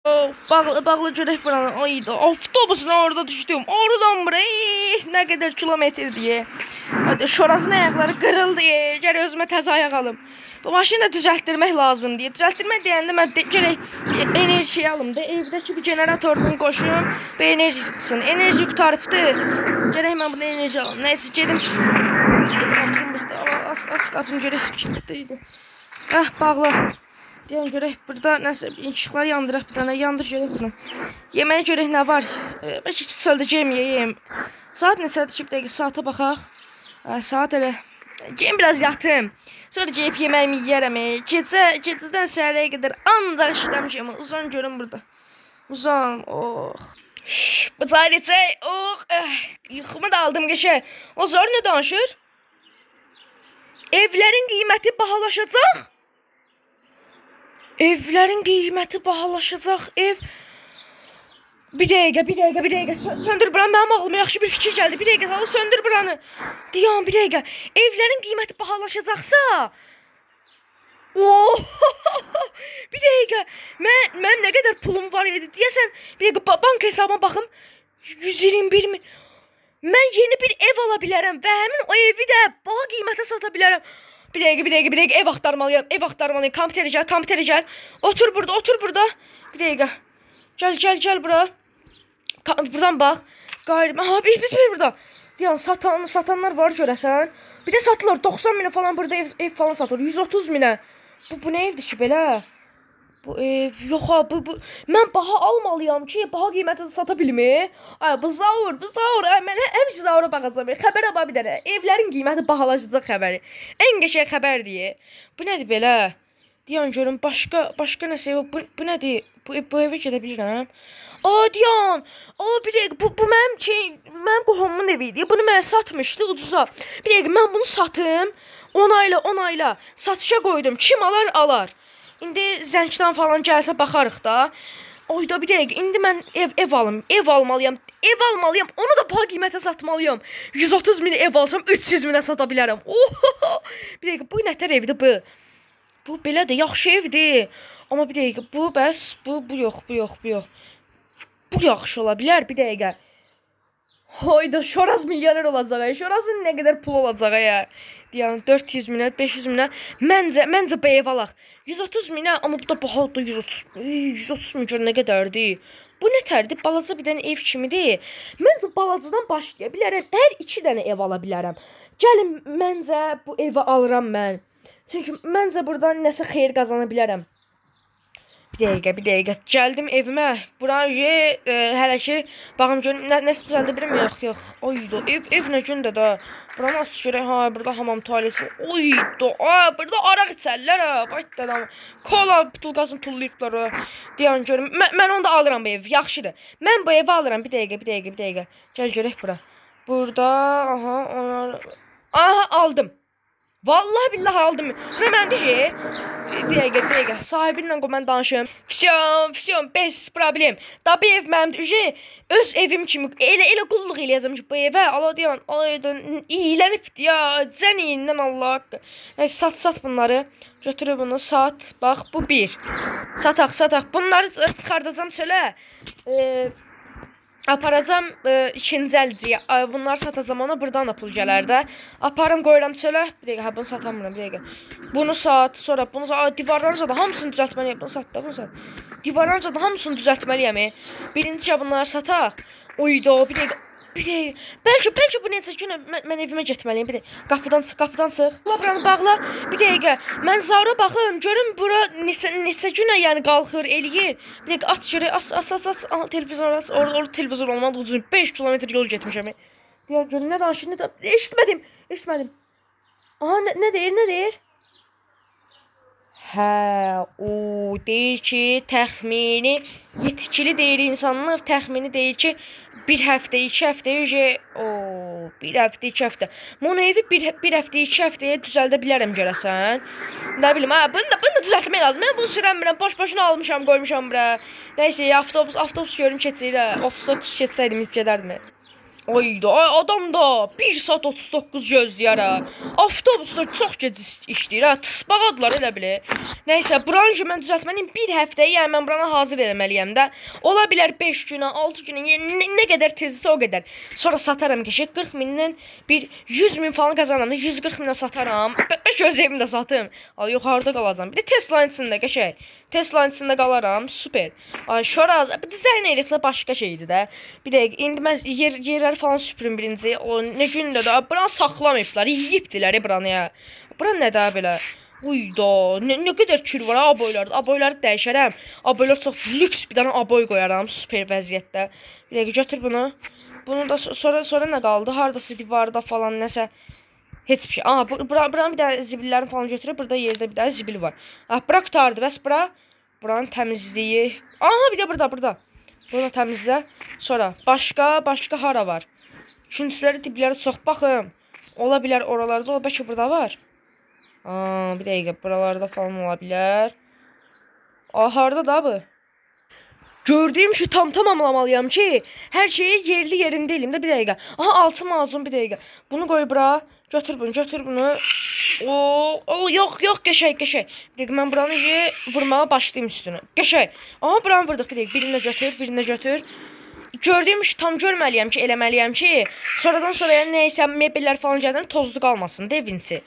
Of, bağla, bağla görək buranı. Ay da, avtobusuna orada düşdüm. Oradan buraya nə qədər kilometr deyə. Hadi Şorazın ayaqları qırıldı. Gərək özümə təzə ayaq alım. Bu maşını da düzəltdirmək lazım deyə. Düzəltdirmək deyəndə mən gərək enerji alım da. Evdəki bir generatordan qoşum. Bu enerji çıxsın. Enerji qurtarıbdı. Gərək mən bunu enerji alım. Nəysə gedim. Gedim oturum burada. Aç qapını görək kilitli. Ah, bağla. Deyən görək burada nəsə işıqları yandıraq bir dənə. Yandır görək bunu. Yeməyə görək nə var. Bəlkə çöldə yeməyəyim. Saat neçədir ki, bir dəqiqə saata baxaq. Saat elə. Gedim biraz yatım. Sonra gəlib yeməyimi yeyərəm. Gecədən səhərə qədər ancaq işləmişəm. Uzan görüm burada. Uzan. Oh. Bıçağı içək. Oh. Yuxumu da aldım qəşəng. O zor nə danışır? Evlərin qiyməti bahalaşacaq. Evlərin qiyməti bahalaşacaq. Ev. Bir dəqiqə, bir dəqiqə, bir dəqiqə. Söndür buranı. Mənim ağlıma yaxşı bir fikir gəldi. Bir dəqiqə, söndür buranı. Deyəm, bir dəqiqə. Evlərin qiyməti bahalaşacaqsa. Oh! Bir dəqiqə. Mənim nə qədər pulum var idi. Deyəsən, bir dəqiqə banka hesabıma baxım. 121 min. Mən yeni bir ev ala bilərəm və həmin o evi də baha qiymətə sata bilərəm. Bir dəqiqə, bir dəqiqə, bir dəqiqə. Ev axtarmalıyam, ev axtarmalıyam. Kompüterə gəl, kompüterə gəl. Otur burada, otur burada. Bir dəqiqə. Gəl, gəl, gəl bura. Buradan bax. Qayır. Ha, bir burada. Deyən, satanlar var görəsən. Bir də satılır. 90 minə falan burada ev falan satılır. 130 minə. Bu nə evdir ki belə? Bu ev, yox ha, bu. Mən baha almalıyam ki, baha qiymətə sata bilmi? Ay, bu Zaur, bu Zaur. Ay, mən həmişə Zaura baxacağam. Xəbərə bax bir dənə. Evlərin qiyməti bahalaşacaq xəbəri. Ən qəşəng xəbər deyə. Bu nədir belə? Deyən görüm, başqa nəsə yox. Bu nədir? Bu evə gedə bilirəm. Aa, deyən. Aa, bir dəqiqə, bu mənim şey, mənim qohumumun evi idi. Bunu mənə satmışdı ucuza. Bir dəqiqə, mən bunu satım. Onayla satışa qoydum. Kim alar, alar. İndi zəngdən falan gəlsə baxarıq da. Oyda bir dəqiqə, indi mən ev alım, ev almalıyam, ev almalıyam. Onu da baha qiymətə satmalıyam. 130 minə ev alsam 300 minə sata bilərəm. Oh! Bir dəqiqə, bu nətər evdir bu? Bu belə də yaxşı evdir. Amma bir dəqiqə, bu bəs, bu yox, bu yox, bu yox. Bu yaxşı ola bilər bir dəqiqə. Hayda, Şoraz milyoner olacaq. Şorazın nə qədər pul olacaq ya. Yəni 400 minə, 500 minə. Məncə bu ev alaq. 130 minə, amma bu da bahalıdır 130. 130 min gör nə qədərdir. Bu nə tərdir? Balaca bir dənə ev kimidir. Məncə balacadan başlaya bilərəm. Hər iki dənə ev ala bilərəm. Gəlin, məncə bu evi alıram mən. Çünki məncə buradan nəsə xeyir qazana bilərəm. Bir dəqiqə, bir dəqiqə. Gəldim evimə. Buranı hələ ki, baxım görüm, nəsə düzəldə bilirəm? Yox, yox. Oyda, ev nə gündə də. Buranı aç görək. Ha, burada hamam tualet. Oyda, burada araq içərlər ha. Bax dədəm. Kola butulqasını tullayıblar. Deyən görüm. Mən onu da alıram bu ev. Yaxşıdır. Mən bu evi alıram. Bir dəqiqə, bir dəqiqə, bir dəqiqə. Gəl görək bura. Burada, aha, onlar... Aha, aldım. Vallahi billahi aldım. Bura məndir ki. Bir dəqiqə, bir dəqiqə. Sahibinlə qoy mən danışım. Fisyon, bez problem. Da bu ev mənimdir. Üje, öz evim kimi elə qulluq eləyəcəm ki, bu evə. Allah deyən, aydan iylənibdir ya. Cən iyindən Allah haqqı. Nəysə, sat bunları. Götürür bunu, sat. Bax, bu bir. Sataq, sataq. Bunları çıxardacam çölə. Aparacam ikinci əlciyə. Bunları satacam ona, buradan da pul gələr də. Aparım, qoyuram çölə. Bir dəqiqə, hə, bunu satamıram, bir dəqiqə. Bunu sat, sonra bunu sat. Divarların zaten hamısını düzəltməliyəm. Bunu sat da, bunu sat. Divarların zaten hamısını düzəltməliyəm. Birinci ki, bunları sataq. Uydu, bir dəqiqə. Bir dəqiqə. Bəlkə bu necə günə mən evimə getməliyəm. Bir dəqiqə. Qapıdan çıx, qapıdan çıx. Buranı bağla. Bir dəqiqə. Mən Zaura baxım, görüm bura neçə günə yəni qalxır, eləyir. Bir dəqiqə aç görək, aç, aç, aç, aç. Televizor aç. Orada televizor olmadı uzun 5 kilometr yol getmişəm. Deyər görüm nə danışır, nə danışır. Eşitmədim, eşitmədim. Aha, nə deyir, nə deyir? Hə, o deyir ki, təxmini yetkili deyir insanlar, təxmini deyir ki, bir həftə, iki həftə, o, bir həftə, iki həftə. Bunu evi bir həftə, iki həftəyə düzəldə bilərəm görəsən. Nə bilim, hə, bunu da düzəltmək lazım. Mən bunu sürəmirəm, boş-boşuna almışam, qoymuşam bura. Nəysə, avtobus görüm keçir, 39 keçsəydim, gedərdim. Ay da, adam da 1 saat 39 gözləyər ha. Avtobuslar çox gec işləyir ha. Tısbağadılar elə bilə. Nəysə, buranı mən düzəltməliyim. Bir həftəyə, yəni mən buranı hazır eləməliyəm də. Ola bilər 5 günə, 6 günə, yəni nə qədər tezsə o qədər. Sonra sataram qəşəng 40 mindən bir 100 min falan qazanam. 140 minə sataram. Bəlkə öz evimdə satım. Al, yox, harda qalacam? Bir də Tesla'nın içində qəşəng. Tesla'nın içində qalaram. Super. Ay, şoraz. Dizayn eləklə başqa şeydir də. Bir dəqiqə, indi mən yerləri falan süpürüm birinci. O nə gündə də buranı saxlamayıblar, yeyibdilər buranı ya. Bura nə də belə? Uy da, nə qədər kür var aboylarda. Aboyları dəyişərəm. Aboylar çox lüks bir dənə aboy qoyaram super vəziyyətdə. Bir dəqiqə götür bunu. Bunu da sonra nə qaldı? Hardasa divarda falan nəsə. Heç bir şey. Aha, buranın bir dənə zibillərini falan götürüb. Burada yerdə bir dənə zibil var. Ah, bura qurtardı. Bəs bura? Buranın təmizliyi. Aha, bir də burada. Bunu təmizlə. Sonra başqa hara var? Küncləri, dibləri çox baxın. Ola bilər oralarda, ola bəlkə burada var. Aa, bir dəqiqə, buralarda falan ola bilər. Aa, harada da bu? Gördüyüm şu tam tamamlamalıyam ki, hər şeyi yerli yerində eləyim də bir dəqiqə. Aha, altı macun bir dəqiqə. Bunu qoy bura. Götür bunu, götür bunu. O, yox, yox, qəşəng, qəşəng. Bir dəqiqə, mən buranı vurmağa başlayayım üstünü. Qəşəng. Aha, buranı vurdıq bir dəqiqə. Birini də götür, birini də götür. Gördüyüm işi tam görməliyəm ki, eləməliyəm ki, sonradan sonra yəni nəysə mebellər falan gəldən tozlu qalmasın, devinci.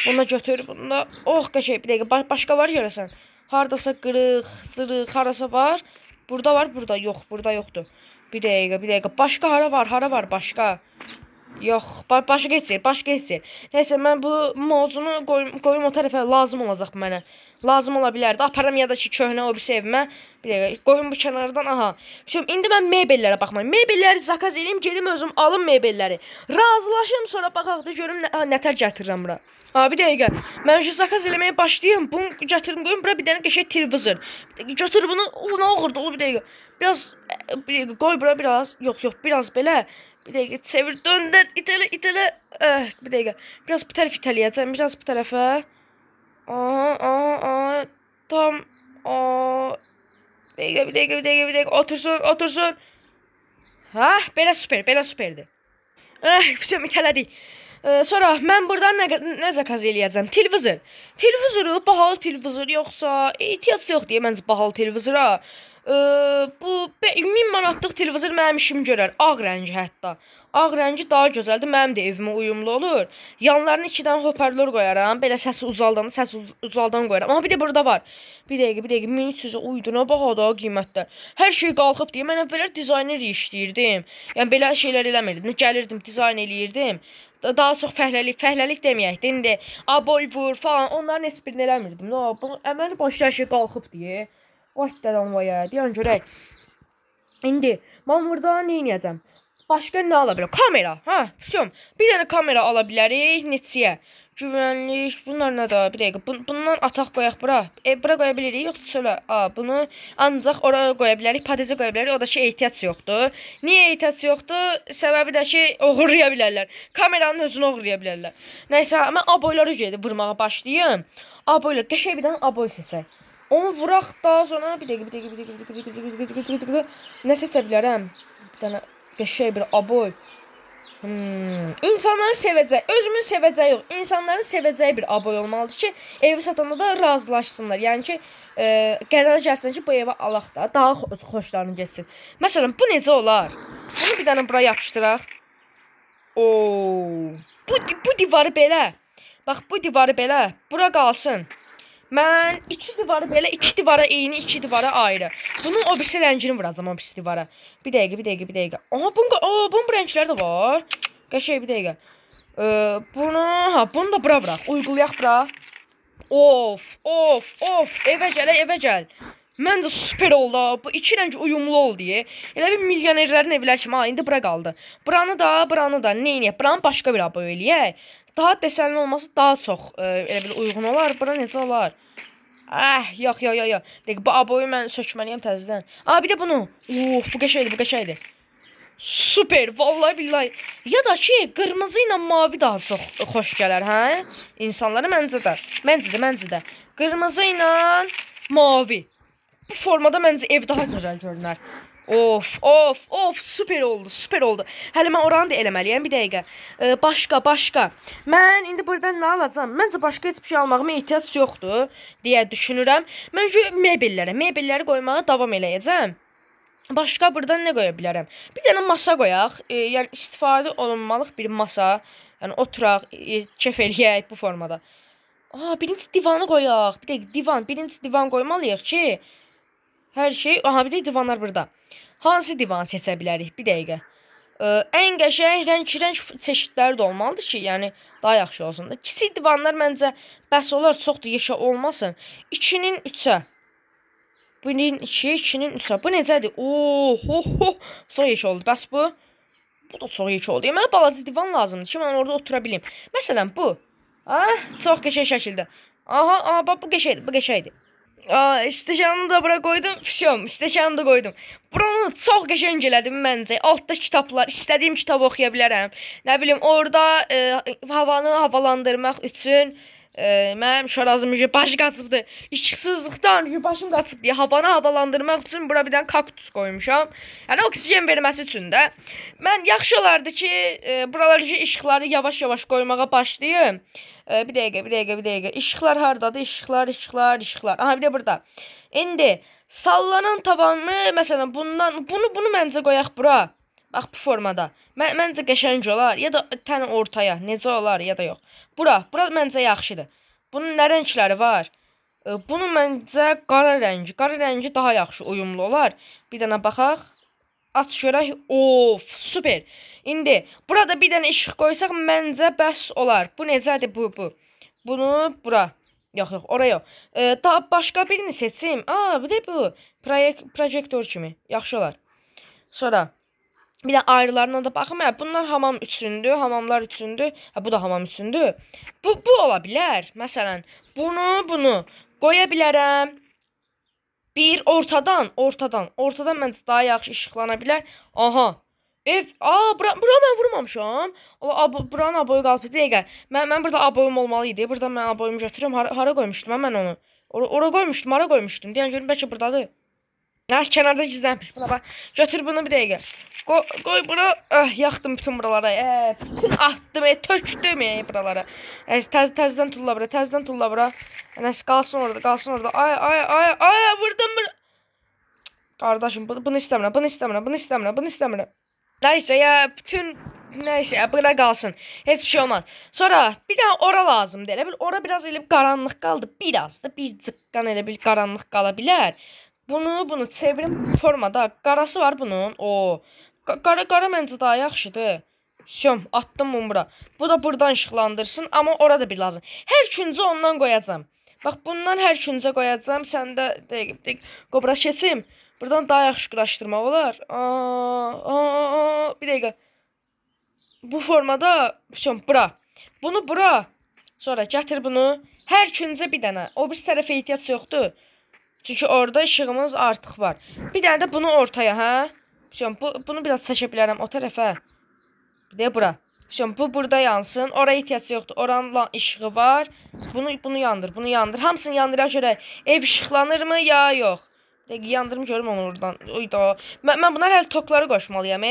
Bunu da götür, bunu da. Oh, qəşəng, bir dəqiqə, başqa var görəsən. Hardasa qırıq, cırıq, harasa var. Burada var, burada yox, burada yoxdur. Bir dəqiqə, bir dəqiqə. Başqa hara var, hara var başqa? Yox, başqa heç, başqa heç. Nəysə, mən bu macunu qoyum o tərəfə, lazım olacaq mənə. Lazım ola bilərdi. Aparam ya da ki, köhnə o birisi evimə. Bir dəqiqə, qoyum bu kənardan, aha. Şimdi, indi mən mebellərə baxmayım. Mebelləri zakaz eləyim, gedim özüm alım mebelləri. Razılaşım, sonra baxaq da görüm nətər gətirirəm bura. Ha, bir dəqiqə. Mən şu zakaz eləməyə başlayım. Bunu gətirim, qoyum bura bir dənə qəşəng televizor. Götür bunu, nə oxurdu, bir dəqiqə. Biraz, bir dəqiqə, qoy bura biraz. Yox, yox, biraz belə. Bir dəqiqə, çevir, döndər, itələ, itələ. Bir dəqiqə. Biraz bu tərəf itələyəcəm, biraz bu tərəfə. Aha, aha, aha. Tam, aha. Bir dəqiqə, bir dəqiqə, bir dəqiqə, bir dəqiqə. Otursun, otursun. Hə, belə super, belə superdir. Vəsəm, itələdik. Sonra mən buradan nə zakaz eləyəcəm? Televizor. Televizoru, bahalı televizor yoxsa ehtiyac yox deyə məncə bahalı televizora. Bu 1000 manatlıq televizor mənim işimi görər. Ağ rəngi hətta. Ağ rəngi daha gözəldir. Mənim də evimə uyumlu olur. Yanlarına 2 dənə hoparlör qoyaram. Belə səsi uzaldan, səsi uzaldan qoyaram. Amma bir də burada var. Bir dəqiqə, bir dəqiqə 1300-ə uydu. Nə baha da qiymətlər. Hər şey qalxıb deyə mən əvvəllər dizayner işləyirdim. Yəni belə şeylər eləmirdim. Gəlirdim, dizayn eləyirdim. Daha çox fəhləlik, fəhləlik deməyək. İndi aboy vur falan, onların heç birini eləmirdim. Bu əməli başlı hər şey qalxıb deyə. Vay dədəm vaya, deyən görək. İndi mən burada nə eləyəcəm? Başqa nə ala bilərəm? Kamera, hə, vəsəm. Bir dənə kamera ala bilərik, neçəyə? Güvənlik, bunlar nədir? Bir dəqiqə, bundan ataq qoyaq bura. Bura qoya bilirik, yoxsa söylə. Bunu ancaq ora qoya bilərik, padezə qoya bilərik. O da ki, ehtiyac yoxdur. Niyə ehtiyac yoxdur? Səbəbi də ki, oğurlaya bilərlər. Kameranın özünü oğurlaya bilərlər. Nəysə, mən aboyları gedib vurmağa başlayım. Aboylar, qəşəng bir dənə aboy seçək. Onu vuraq daha sonra, bir dəqiqə, bir dəqiqə, bir dəqiqə, bir dəqiqə, bir dəqiqə, bir dəqiqə, nə seçə bilərəm? Bir dənə qəşəng bir aboy. İnsanların sevəcəyi, özümün sevəcəyi yox, insanların sevəcəyi bir aboy olmalıdır ki, evi satanda da razılaşsınlar. Yəni ki, qərara gəlsin ki, bu evə alaq da, daha xoşlarını getsin. Məsələn, bu necə olar? Bunu bir dənə bura yapışdıraq. Oo, bu divarı belə, bax bu divarı belə, bura qalsın. Mən iki divarı belə, iki divara eyni, iki divara ayrı. Bunun o birisi rəngini vuracam o birisi divara. Bir dəqiqə, bir dəqiqə, bir dəqiqə. Aha, bunun bu rəngləri də var. Qəşəng, bir dəqiqə. Bunu, ha, bunu da bura vuraq. Uyğulayaq bura. Of, of, of. Evə gəl, evə gəl. Məncə super oldu. Bu iki rəng uyumlu oldu. Elə bir milyonerlərin evləri kimi. Ha, indi bura qaldı. Buranı da, buranı da. Nə eləyək? Buranı başqa bir aboy eləyək. Daha desenli olması daha çox elə bil uyğun olar. Bura necə olar? Ah, yox, yox, yox, yox. Dəqiq, bu aboyu mən sökməliyəm təzədən. Aa, bir də bunu. Uf, bu qəşəngdir, bu qəşəngdir. Super, vallahi billahi. Ya da ki, qırmızı ilə mavi daha çox xoş gələr, hə? İnsanlara məncə də. Məncə də, məncə də. Qırmızı ilə mavi. Bu formada məncə ev daha gözəl görünər. Of, of, of, super oldu, super oldu. Hələ mən oranı da eləməliyəm, bir dəqiqə. Başqa. Mən indi buradan nə alacağam? Məncə başqa heç bir şey almağıma ehtiyac yoxdur deyə düşünürəm. Mən şu mebelləri qoymağa davam eləyəcəm. Başqa buradan nə qoya bilərəm? Bir dənə masa qoyaq. Yəni istifadə olunmalıq bir masa. Yəni oturaq, kef eləyək bu formada. Aa, birinci divanı qoyaq. Bir dəqiqə, divan, birinci divan qoymalıyıq ki, hər şey. Aha, bir də divanlar burada. Hansı divanı seçə bilərik? Bir dəqiqə. Ən qəşəng rəng çeşidləri də olmalıdır ki, yəni daha yaxşı olsun. Kiçik divanlar məncə bəs olar, çox da yeşə olmasın. 2-nin 3-ə. 1-in 2, 2-nin 3-ə. Bu necədir? Oh, oh, oh. Çox yeşə oldu. Bəs bu? Bu da çox yeşə oldu. Mənə balaca divan lazımdır ki, mən orada otura bilim. Məsələn, bu. Ah, çox qəşəng şəkildə. Aha, aha, bax bu qəşəngdir, bu qəşəngdir. Stəkanı da bura qoydum. Vəssalam, stəkanı da qoydum. Buranı çox qəşəng elədim məncə. Altda kitablar, istədiyim kitabı oxuya bilərəm. Nə bilim, orada havanı havalandırmaq üçün mənim şorazım başı qaçıbdır. İşıqsızlıqdan başım qaçıb deyə havanı havalandırmaq üçün bura bir dənə kaktus qoymuşam. Yəni oksigen verməsi üçün də. Mən yaxşı olardı ki, buralar işıqları yavaş-yavaş qoymağa başlayım. Bir dəqiqə. İşıqlar hardadır? İşıqlar. Aha, bir də burada. İndi sallanan tavanı məsələn bundan bunu məncə qoyaq bura. Bax bu formada. Məncə qəşəng olar ya da tən ortaya. Necə olar ya da yox. Bura məncə yaxşıdır. Bunun nə rəngləri var? Bunun məncə qara rəngi. Qara rəngi daha yaxşı uyumlu olar. Bir dənə baxaq. Aç görək. Of, super. İndi burada bir dənə işıq qoysaq məncə bəs olar. Bu necədir bu? Bunu bura. Yox, ora yox. Daha başqa birini seçim. Aa, bir də bu. Projektor kimi. Yaxşı olar. Sonra bir də ayrılarına da baxım. Hə, bunlar hamam üçündür, hamamlar üçündür. Hə, bu da hamam üçündür. Bu ola bilər. Məsələn, bunu qoya bilərəm. Bir ortadan məncə daha yaxşı işıqlana bilər. Aha. Ev, bura mən vurmamışam. Buranın aboyu qalıb. Bir dəqiqə. Mən burada aboyum olmalı idi. Burada mən aboyumu götürürüm. Hara qoymuşdum mən onu? Ora qoymuşdum, hara qoymuşdum? Deyən görüm bəlkə buradadır. Hə, kənarda gizlənmiş. Buna bax. Götür bunu bir dəqiqə. Qoy bura. Yaxdım bütün buralara. Bütün atdım, tökdüm buralara. Təzədən tulla bura, təzədən tulla bura. Nəsə qalsın orada, qalsın orada. Ay, vurdum bura. Qardaşım, bunu istəmirəm, bunu istəmirəm, bunu istəmirəm, bunu istəmirəm. Nəysə ya, bütün nəysə ya, bura qalsın. Heç bir şey olmaz. Sonra bir dənə ora lazımdır. Elə bil ora biraz elə bir qaranlıq qaldı. Biraz da bir cıqqan elə bir qaranlıq qala bilər. Bunu çevirim formada. Qarası var bunun. O. Qara məncə daha yaxşıdır. Şöm, attım bunu bura. Bu da buradan işıqlandırsın, amma orada bir lazım. Hər küncə ondan qoyacağam. Bax, bundan hər küncə qoyacağam. Sən də dəqiq, qoy bura keçim. Buradan daha yaxşı quraşdırmaq olar. Bir dəqiqə. Bu formada, şöm, bura. Bunu bura. Sonra gətir bunu. Hər küncə bir dənə. O birisi tərəfə ehtiyac yoxdur. Çünki orada işığımız artıq var. Bir dənə də bunu ortaya, hə? Şöm, bunu biraz çəkə bilərəm o tərəfə. Bir də bura. Şöm, bu burada yansın. Oraya ehtiyac yoxdur. Oranın işığı var. Bunu yandır, bunu yandır. Hamısını yandıraq görək. Ev işıqlanırmı ya yox? Dəqiqə, yandırım görüm onu oradan. Uyda. Mən bunlar hələ tokları qoşmalıyam,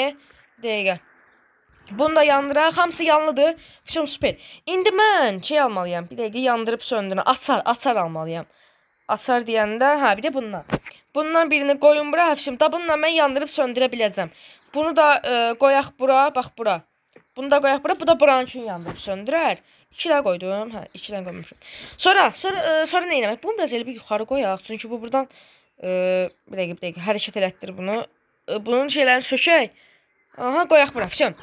Dəqiqə. Bunu da yandıraq. Hamısı yanlıdır. Şöm, super. İndi mən şey almalıyam. Bir dəqiqə yandırıb söndürün. Açar almalıyam. Açar deyəndə, hə, bir də bundan. Bundan birini qoyun bura, həfşim. Da bununla mən yandırıb söndürə biləcəm. Bunu da qoyaq bura, bax bura. Bunu da qoyaq bura, bu da buranın üçün yandırıb söndürər. 2 dənə qoydum, hə, 2 dənə qoymuşum. Sonra nə eləmək? Bunu biraz elə bir yuxarı qoyaq. Çünki bu buradan, bir dəqiqə, hərəkət elətdir bunu. Bunun şeylərini sökək. Aha, qoyaq bura, vəssalam.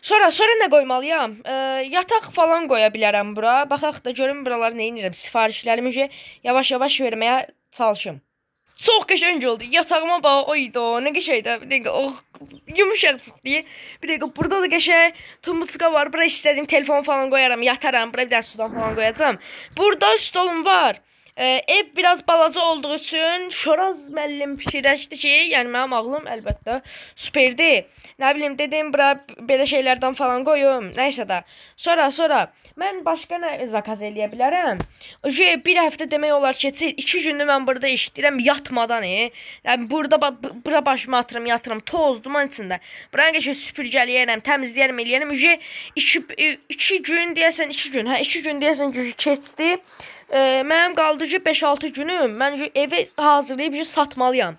Sonra nə qoymalıyam? Yataq falan qoya bilərəm bura. Baxaq da görüm buraları nə edirəm. Sifarişlərimi yavaş-yavaş verməyə çalışım. Çox qəşəng oldu. Yatağıma bax, oydu, nə qəşəngdir. Bir dəqiqə, oh, yumuşaq çıxdı. Bir dəqiqə, burada da qəşəng tumbuçka var. Bura istədiyim telefon falan qoyaram, yataram. Bura bir dənə sudan falan qoyacağam. Burada stolum var. Ev biraz balaca olduğu üçün Şoraz müəllim fikirləşdi ki, yəni mənim ağlım əlbəttə superdir. Nə bilim, dedim, bura belə şeylərdən falan qoyum. Nəysə də. Sonra mən başqa nə zakaz eləyə bilərəm? Bir həftə demək olar keçir. 2 gündür mən burada işləyirəm yatmadan. Yəni burada bura başımı atıram, yatıram. Toz, duman içində. Buranı qəşəng süpürgələyərəm, təmizləyərəm, eləyərəm. 2 gün deyəsən, 2 gün. Hə, 2 gün deyəsən ki, keçdi. Mənim qaldı ki 5-6 günüm. Mən evi hazırlayıb satmalıyam.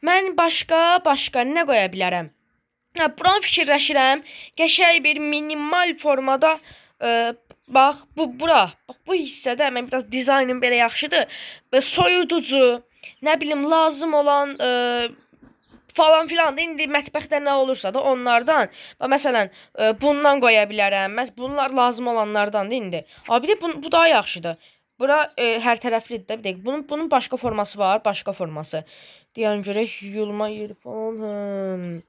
Mən başqa nə qoya bilərəm? Buranı fikirləşirəm. Qəşəng bir minimal formada bax bu bura. Bax bu hissədə mən biraz dizaynim belə yaxşıdır. Soyuducu, nə bilim lazım olan falan filan da indi mətbəxdə nə olursa da onlardan. Bax, məsələn, bundan qoya bilərəm. Məs bunlar lazım olanlardandır indi. Abi bir də bu daha yaxşıdır. Bura hər tərəflidir də, bir dəqiqə. Bunun başqa forması var, başqa forması. Deyən görək yuyulma yeri falan.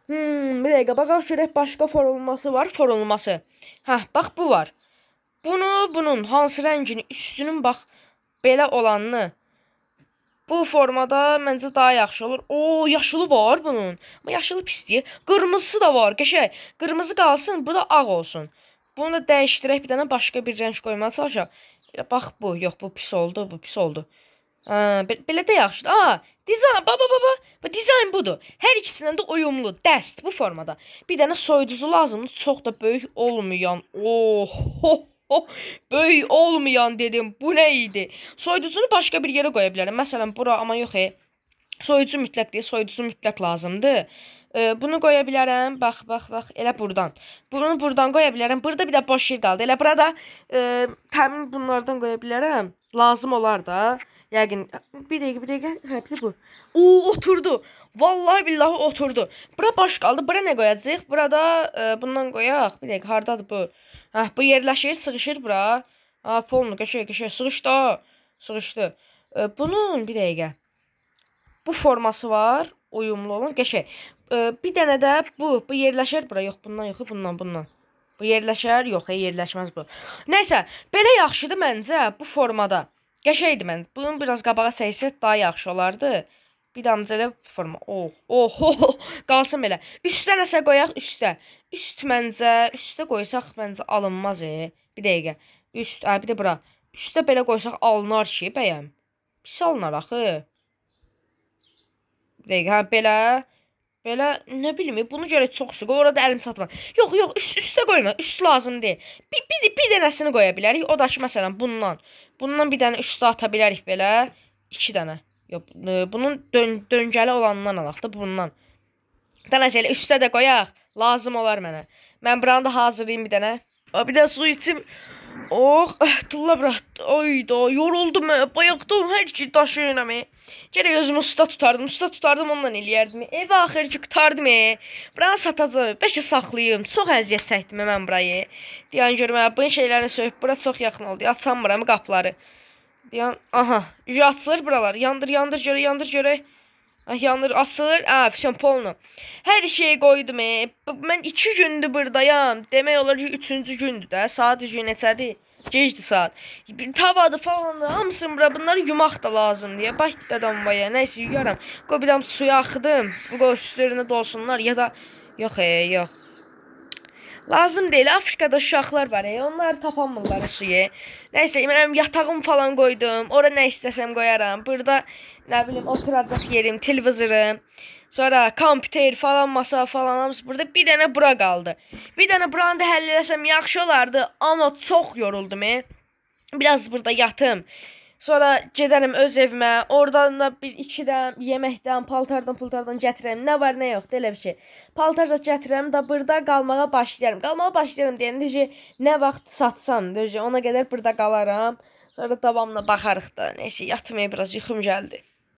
Bir dəqiqə, baxaq görək başqa forması var, forması. Hə, bax bu var. Bunu, bunun hansı rəngini, üstünün bax belə olanını. Bu formada məncə daha yaxşı olur. O, yaşılı var bunun. Amma yaşılı pisdir. Qırmızısı da var, qəşəng. Qırmızı qalsın, bu da ağ olsun. Bunu da dəyişdirək, bir dənə başqa bir rəng qoymağa çalışaq. Bax bu, yox bu pis oldu, bu pis oldu. Belə də yaxşıdır. Dizayn, baba, bu dizayn budur. Hər ikisindən də uyumlu, dəst bu formada. Bir dənə soyuducu lazımdır, çox da böyük olmayan. Oh, böyük olmayan dedim, bu nə idi? Soyuducunu başqa bir yerə qoya bilərəm. Məsələn, bura, amma yox, soyuducu mütləq deyil, soyuducu mütləq lazımdır. Bunu qoya bilərəm, bax, elə buradan. Bunu buradan qoya bilərəm. Burada bir də boş yer qaldı. Elə burada təmin bunlardan qoya bilərəm. Lazım olar da. Yəqin, bir dəqiqə. Hə, bir də bu. Oturdu. Vallahi billahi oturdu. Bura boş qaldı. Bura nə qoyacaq? Burada bundan qoyaq. Bir dəqiqə, hardadır bu? Hə, bu yerləşir, sığışır bura. Ha, polnu, qəşəng, sığışdı. Sığışdı. Bunun, bir dəqiqə. Bu forması var. Uyumlu olan, qəşəng. Bir dənə də bu yerləşər bura. Yox, bundan yox, bundan. Bu yerləşər, yox, yerləşməz bu. Nəysə, belə yaxşıdır məncə bu formada. Qəşəngdir məncə. Bunun biraz qabağa çəksək daha yaxşı olardı. Bir damcı elə bu forma. Oh, qalsın belə. Üstə nəsə qoyaq, üstə. Üst məncə, üstə qoysaq məncə alınmaz. Bir dəqiqə. Üst, bir də bura. Üstə belə qoysaq alınar ki, bəyəm. Pis alınar axı. Bir dəqiqə, hə, belə. Belə, nə bilim, bunu görək çox su qoy, orada əlim çatmaz. Yox, üstə qoyma, üst lazım deyil. Bir dənəsini qoya bilərik, o da ki, məsələn, bundan. Bundan bir dənə üstə ata bilərik belə, 2 dənə. Yox, bunun döngəli olanından alaq da, bundan. Dənəsi elə üstə də qoyaq, lazım olar mənə. Mən buranı da hazırlayayım bir dənə. Bir də su içim. Oh, tulla bura. Oyda, yoruldum. Bayaqdan hər şey daşıyıram. Gərək özümü usta tutardım. Usta tutardım, ondan eləyərdim. Evi axır ki, qutardım. Buranı satacağım. Bəlkə saxlayım. Çox əziyyət çəkdim mən burayı. Deyən görmə, bunun şeylərini söyüb. Bura çox yaxın oldu. Açamıram qapıları. Deyən, aha, açılır buralar. Yandır, görək, yandır, görək. Yanır, açılır. Fişon, polnu. Hər şeyi qoydum. Mən 2 gündür buradayam. Demək olar ki, 3-cü gündür də. Saat düzgün neçədir? Gecdir saat. Tavadır falan, hamısını bura. Bunları yumaq da lazım deyə. Bax, dədəm vaya. Nəysə, yuyaram. Qoy bir dam suya axıdım. Qoy üstlərinə dolsunlar. Ya da, yox, yox. Lazım deyil. Afrikada uşaqlar var. Onlar tapanmırlar suyu. Nəysə, mən yatağım falan qoydum. Ora nə istəsəm qoyaram. Burada, nə bilim, oturacaq yerim, televizorum. Sonra kompüter falan, masa falan, hamısı burada. Bir dənə bura qaldı. Bir dənə buranı da həll eləsəm yaxşı olardı. Amma çox yoruldum. Biraz burada yatım. Sonra gedərəm öz evimə. Oradan da bir iki dəm yeməkdən, paltardan, pultardan gətirəm. Nə var, nə yoxdur, elə bir şey. Paltar zat gətirəm da burada qalmağa başlayaram. Qalmağa başlayaram deyəndə ki, nə vaxt satsam, ona qədər burada qalaram. Sonra davamla baxarıq da. Neysə, yatmaya biraz yuxum gəldi.